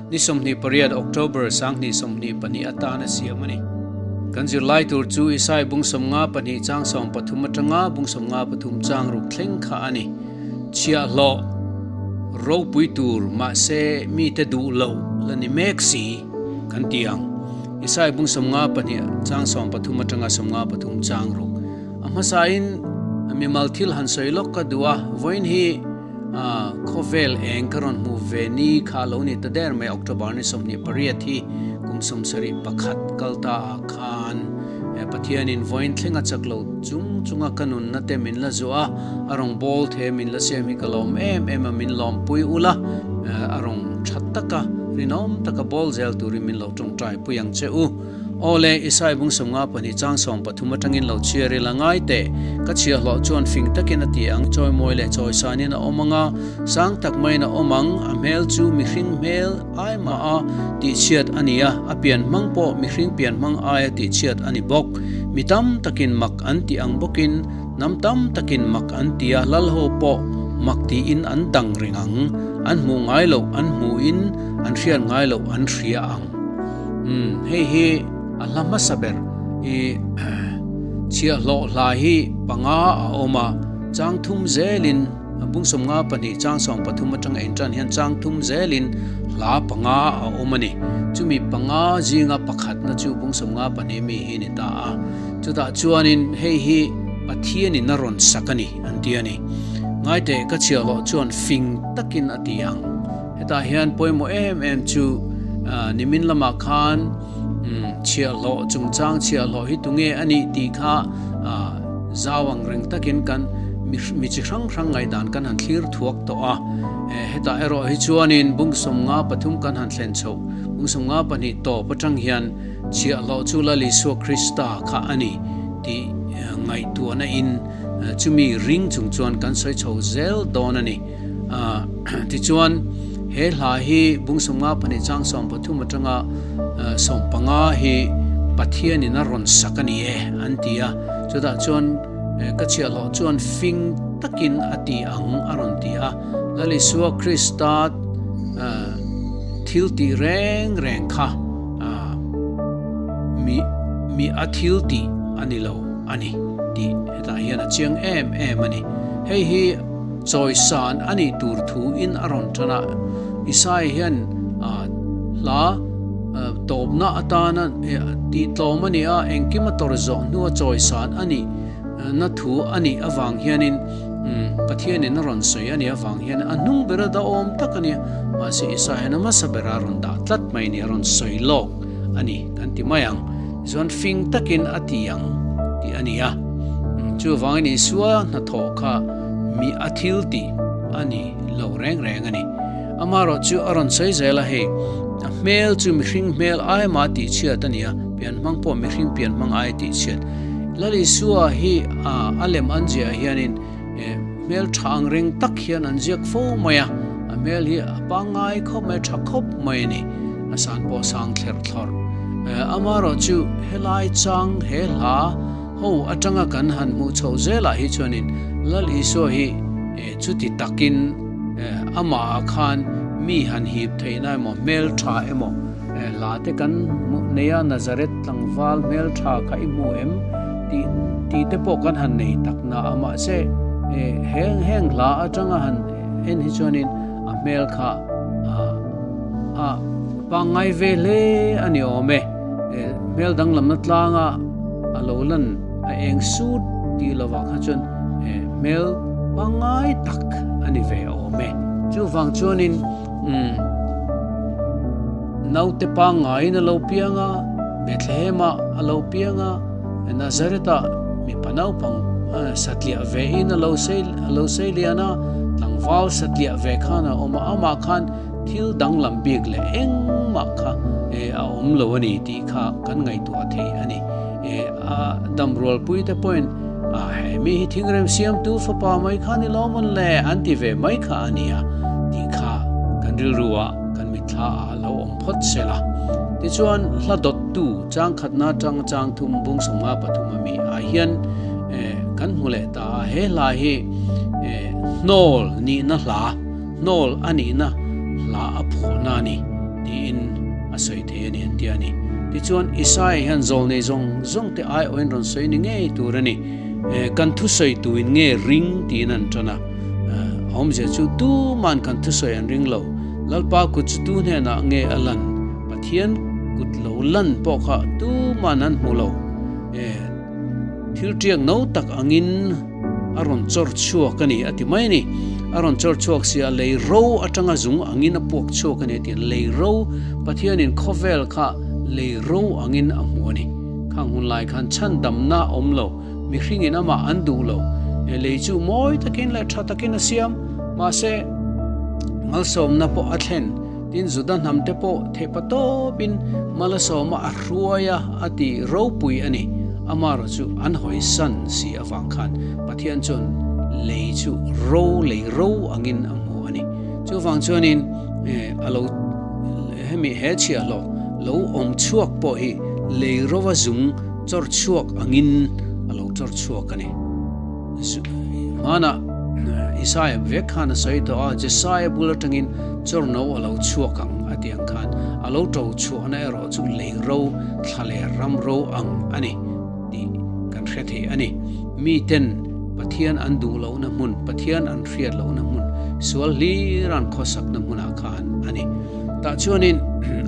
Ni 28 October 2022 atana siam a ni. Kan zirlai tur chu Isai bung 52 chang 13 atanga bung 53 chang ruk thleng kha a ni. Chhiahhlawh ropui tur mahse mite duh loh la ni mek si kan ti ang. Isai bung 52 chang 13 atanga 53 chang ruk. A hmasain mimal thil han sawi lawk ka duh a, vawiin hi khawvel eng ka rawn hmu ve ni kha a lo ni ta der mai, October ni 28 hi kum 71 kal ta ah khan Pathianin vawiin thleng a chak lo chung chunga ka nunna te min la zuah a, a rawn bawl the min la siam hi ka lawm em em a, min lawmpui ula, a rawn tha taka rinawm taka bawl zel turin min lo tawngtai pui ang che u. Aw le, Isai bung 52 chang 13 atangin lo chhiar ila ngai teh. Ka chhiahhlawh chuan fing takin a ti ang, chawimawi leh chawisanin a awm ang a, sang tak maiin a awm ang, a hmel chu mihring hmel ai mah a tihchhiat a ni a, a pian hmang pawh mihring pian hmang aia tihchhiat a ni bawk. Mi tam takin mak an ti ang bawkin, hnam tam takin mak an ti a, lalho pawh mak tiin an dang reng ang, an hmuh ngai loh an hmuhin an hriat ngai loh an hria ang. Umm hei hi a hla hmasa ber i chhiahhlawh hla hi panga a awm a, chang thum zelin bung 52 chang 13 atanga intan hian chang thum zelin hla panga a awm a ni. Chumi panga zinga pakhatna chu bung 52 mi hi ni ta a, chutah chuanin hei hi Pathianin a rawn sak a ni an ti a ni. Ngaiteh ka chhiahhlawh chuan fing takin a ti ang. Hetah hian pawimawh em em chu nimin lamah khan chhiahhlawh chungchang chhiahhlawh hi tunge a nih tih kha zau ang reng takin kan mi chi hrang hrang ngaihdan kan han thlir thuak tawh a. Hetah erawh hi chuanin bung 53 kan han thlen chhoh bung 52 tawp atang hian chhiahhlawh chu Lal Isua Krista kha a ni tih ngaihtuahna in chumi ring chung chuan kan sawi chho zel dawn a ni. Tichuan, he hla hi bung 52 chang 13 atanga 15 hi Pathianin a rawn sak a ni e an ti a. Chutah chuan ka chhiahhlawh chuan fing takin a ti ang a rawn ti a. Lal Isua Krista thil tih reng reng kha mi mi a thil tih a ni lo a ni tih hetah hian a chiang em em a ni. Hei hi Chawisan a nih tur thu in a rawn tan a, Isaiah hian hla tawpna atana tihtlawm a ni a, engkim a tawr zawh hnua chawisan a nih na thu a nih avang hianin Pathianin a rawn sawi a nih avang hian a hnung bera dahawm tak a nia, mahse Isaiah hian a hmasa bera a rawn dah tlat mai ni, a rawn sawi lawk a ni kan ti mai ang. Tichuan fing takin a ti ang tih a ni a, chuvangin Isua hnathawh kha mi a thil tih a ni lo reng reng a ni. Amaherawh chu a rawn sawi zel a, hei a hmel chu mihring hmel ai mah tih chhiat a ni a, pian hmang pawh mihring pian hmang ai tih chhiat. Lal Isua hi a lem an ziah hianin hmel tha ang reng tak hian an ziak fo mai a, a hmel hi a pangngai khawp mai, a tha khawp mai a ni, a san pawh sang thler thlawrh. Amaherawh chu helai chang he hla Ho atanga kan han hmuh chhoh zelah hi chuanin Lal Isua hi chuti takin amahah khan mi han hip theihna emaw hmeltha emaw hla te kan hmuh nei a, Nazareth tlangval hmeltha kha i hmu em tih tih te pawh kan han nei tak na a, mahse heng heng hla atanga han en hi chuanin a hmel kha a pangngai ve hle a ni awm e, hmel danglamna tlanga. A lo lan a eng sut tih lovah kha chuan hmel pangngai tak a ni ve awm e. Chuvang chuanin naute pangngaiin a lo piang a, Bethlehem-ah a lo piang a, Nazareth-ah mipa naupang satliah vein a lo sei a lo sei lian a, tlangval satliah ve khan a awm a, amah khan Thil danglam bik leh engmah kha a awm lo a ni tih kha kan ngaihtuah thei a ni. A damrualpui te pawhin a he mi hi thingrem siamtu fapa mai kha ni lo mawn le an ti ve mai kha a nia tih kha kan rilru ah kan mitthla ah a lo awm phawt sel a. Tichuan hla dawttu changkhatna atang changthum bung 53 ami ah hian kan hmu leh ta a, he hla hi hnawl nihna hla Hnawl a nihna hla a phuahna a ni. tiin a sawi thei a ni an ti a ni. Tichuan, Isaia hian zawlnei zawng zawng te aiawhin rawn sawi ni ngei tur a ni. Kan thusawi tuin nge ring tiin an tan a. A awmzia chu tuman kan thusawi an ring lo. Lalpa kut chu tu hnenah nge a lan? Pathian kut lo lan pawh kha tuman an hmu lo. Thil tiak no tak angin a rawn chawr chhuak a ni a ti mai a ni. A rawn chawr chhuak si a, lei ro atanga zung angin a puak chhuak a ni a ti a. Lei ro, Pathianin khawvel kha lei ro angin a hmu a ni. Khang hun lai khan chhandamna a awm lo, mihringin amah an duh lo. Lei chu mawi takin leh tha takin a siam, mahse malsawmna pawh a thlen. Tin, Juda hnamte pawh theihpa tawpin Malasawma a hruai a, a ti ropui a ni. Amaherawh chu an hawisan si avang khan Pathian chuan lei chu ro lei ro angin a hmu a ni. Chuvang chuanin a lo hemi he chhiahhlawh lo awm chhuak pawh hi lei rova zung chawr chhuak angin a lo chawr chhuak a ni. Hmanah Isaia vek khan a sawi tawh a, Jesaia bul atangin chawrno a lo chhuak ang a tih ang khan a lo to chhuahna erawh chu lei ro, thla leh ram ro ang a ni tih kan hre thei a ni. Miten Pathian an duh lohna hmun, Pathian an hriat lohna hmun, sual hlir an khawsakna hmunah khan a ni. Tah chuanin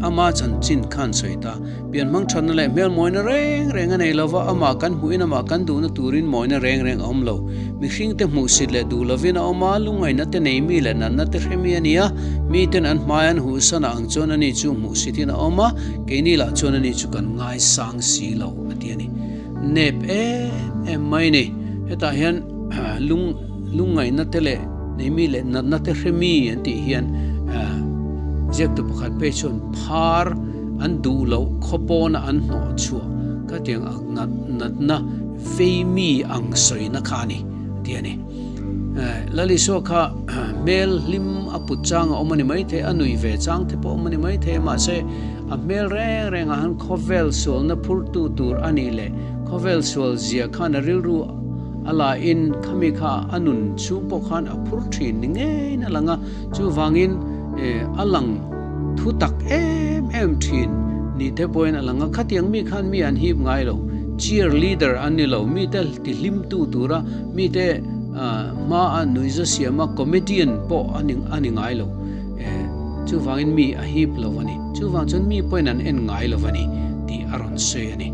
ama chanchin khan sawi ta. Pian hmang thatna leh hmel mawina reng reng a nei lova, amah kan hmuhin amah kan duhna turin mawina reng reng a awm lo. Mihringte hmuhsit leh duh lovin a awm a, lungngaihna te nei mi leh natna te hre mi a ni a, miten an hmai an huhsan ah ang chuan ani chu hmuhsitin a awm a, keini lah chuan ani chu kan ngaisang si lo a ti a ni. Nep em em mai ni. Hetah hian lung lungngaihna te leh nei mi leh natna te hre mi an tih hian ziaktu pakhat phei chuan phar an duh loh khawpawna an hnawh chhuah khatiang ang nat natna vei mi ang sawina kha a ni a ti a ni. Lalisua kha hmel hlim a put chang a awm a ni maithei, a nui ve chang te pawh a awm a ni maithei mahse a hmel reng reng ah han khawvel sualna phurtu tur a nih leh khawvel sual zia khan a rilru a la in khami kha a nun chhung pawh khan a phur thin ni ngeiin a lang a, chuvangin a lang Thu tak em em thin ni te pawhin a lang a, khatiang mi khan mi an hip ngai lo, cheer leader an ni lo, mite ti hlimtu tura mite hma a nuihza siama comedian pawh a ni a ni ngai lo, chuvangin mi a hip lo a ni, chuvang chuan mi pawhin an en ngai lo a ni tih a rawn sawi a ni.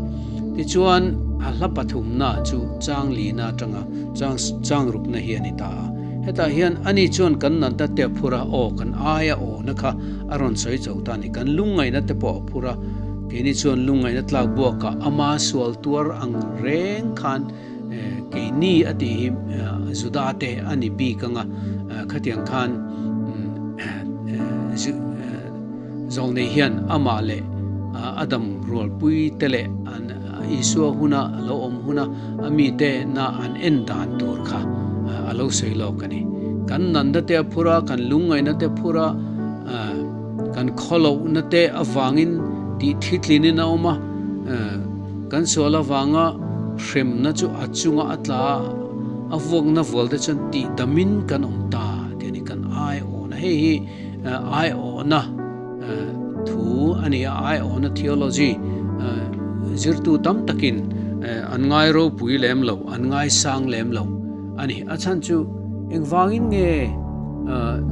Tichuan a hla pathumna chu chang lina atanga chang chang rukna hi a ni ta a. Hetah hian ani chuan kan natna te a phur a, aw kan aia awna kha a rawn sawi cho ta a ni. Kan lungngaihna te pawh a phur a, keini chuan lungngaihna tlak buakah ama sual tuar ang reng khan keini a tih hi Juda te a ni bik ang a, khatiang khan Zawlnei hian amah leh a dam rualpui te leh an Isua huna a lo awm huna a mite na an en dan tur kha a lo sawi lawk a ni. Kan nanna te a phur a, kan lungngaihna te a phur a, kan khawlohna te avangin tih thitlinin a awm a, kan sual avanga hremna chu a chunga a tla a, a vuakna vual te chuan tihdamin kan awm ta tih a ni, kan aiawhna hei hi. Aiawhna thu a ni a, aiawhna theology zirtu tam takin an ngai ropui lem lo, an ngai sang lem lo a ni. A chhan chu engvangin nge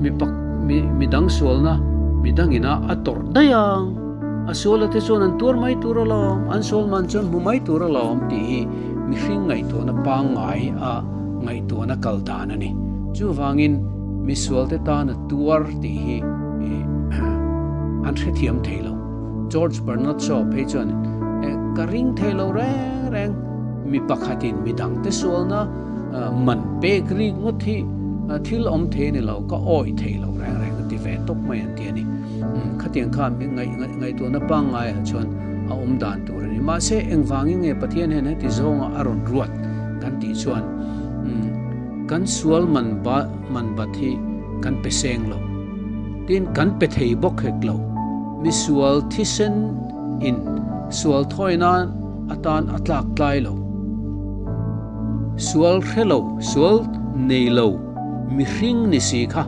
mi pak mi dang sualna mi dangina a tawrh daih ang, a suala te chuan an tuar mai tur alawm, an sual man chuan hmu mai tur alawm tih hi mihring ngaihtuahna pangngai a ngaihtuahna kal dan a ni. Chuvangin. Misualte tan a tuar tih hi an hrethiam thei lo. George Bernard Shaw phei chuan ka ring thei lo reng reng, mi pakhatin mi dangte sualna man pek rik ngawt hi thil awm thei a ni lo, ka awih thei lo reng reng a ti ve tawp mai an ti a ni. Khatiang kha ngaihtuahna pangngaiah chuan a awm dan tur a ni. Mahse engvangin nge Pathian hian heti zawnga a rawn ruat kan tih chuan Kan sual man ba man bat hi kan pe seng lo. Tin, kan pe thei bawk hek lo. Mi sual thisen in sual thawi nan atan a tlak tlai lo. Sual hre lo, sual nei lo mihring ni si kha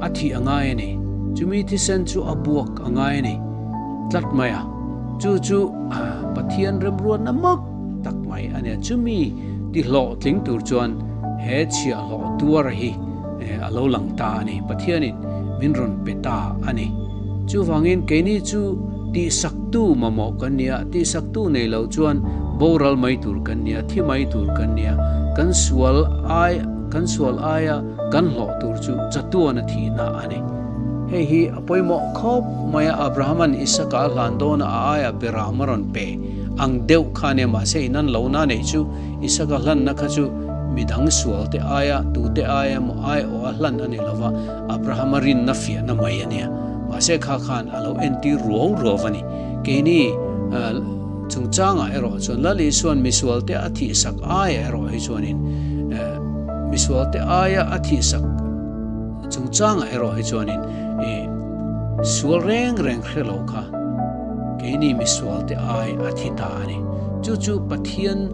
a thih a ngai a ni. Chumi thisen chu a buak a ngai a ni tlat mai a. Chu chu Pathian remruatna mak tak mai a nia. Chumi ti hlawhtling tur chuan he chhiahhlawh tuar hi a lo lang ta a ni. Pathianin min rawn pe ta a ni. Chuvangin keini chu tihsaktu mamawh kan ni a, tihsaktu nei lo chuan boral mai tur kan ni a, thi mai tur kan ni a, kan sual ai kan sual aia kan hlawh tur chu chatuan a thihna a ni. Hei hi a pawimawh khawp mai a, Abrahama'n Isaka a hlan dawna a aia Beram a rawn pe ang deuh kha nia, mahse inan lohna neih chu Isaka hlanna kha chu midang sualte aia tute aia emaw aiawh a hlan a ni lova, Abrahama rinna fiahna mai a nia. Mahse kha khan a lo entir ruau ruau a ni. Keini chungchangah erawh chuan Lal Isua'n misualte a thihsak aia erawh hi chuanin misualte aia a thihsak chungchangah erawh hi chuanin sual reng reng hre lo kha keini misualte ai a thi ta a ni. Chu chu Pathian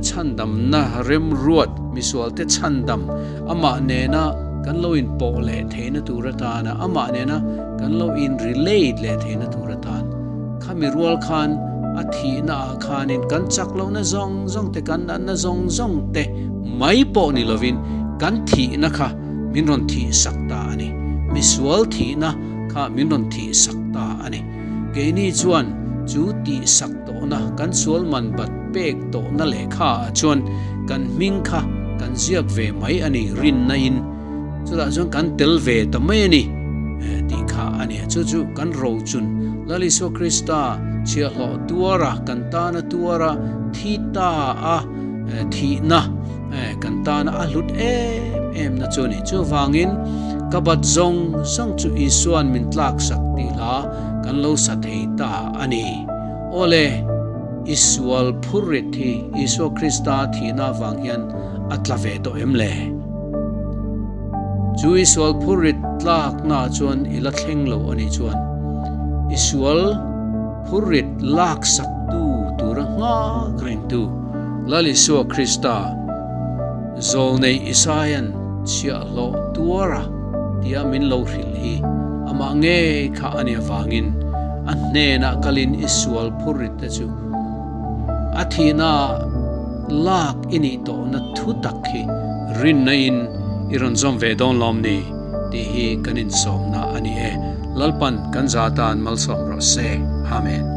chhandamna remruat misualte chhandam Amah nena kan lo inpawh leh theihna tur atana, amah nena kan lo in relate leh theihna tur atan khami rual khan a thihna ah khanin kan chak lohna zawng zawng te, kan natna zawng zawng te mai pawh ni lovin kan thihna kha min rawn thihsak ta a ni. Misual thihna kha min rawn thihsak ta a ni. Keini chuan chu tihsak tawhna, kan sual man bat pek tawhna lehkha ah chuan kan hming kha kan ziak ve mai a ni rinna in chutah chuan kan tel ve ta mai a ni tih kha a ni a. Chu chu kan rochun Lal Isua Krista chhiahhlawh tuara kan tana tuara thi ta a thihna kan tana a hlut em em na chu a ni. Chuvangin ka bat zawng zawng chu Isua'n min tlaksak tih hla kan lo sa thei ta a ni. Awle, i sual phurrit hi Isua Krista thihna avang hian a tla ve tawh em le? Chu i sual phurrit tlakna chuan i la thleng lo a nih chuan, i sual phurrit laksaktu tura nghak rengtu Lal Isua Krista zawlnei Isaia'n chhiahhlawh tuara tia min lo hrilh hi amah ngei kha a nih avangin a hnenah kalin i sual phurrit te chu a thihna lak i nih tawhna thu tak hi rinna in i rawn zawm ve dawn lawm ni tih hi kan insawmna a ni e. Lalpan kan za tan malsawm rawh se. Amen.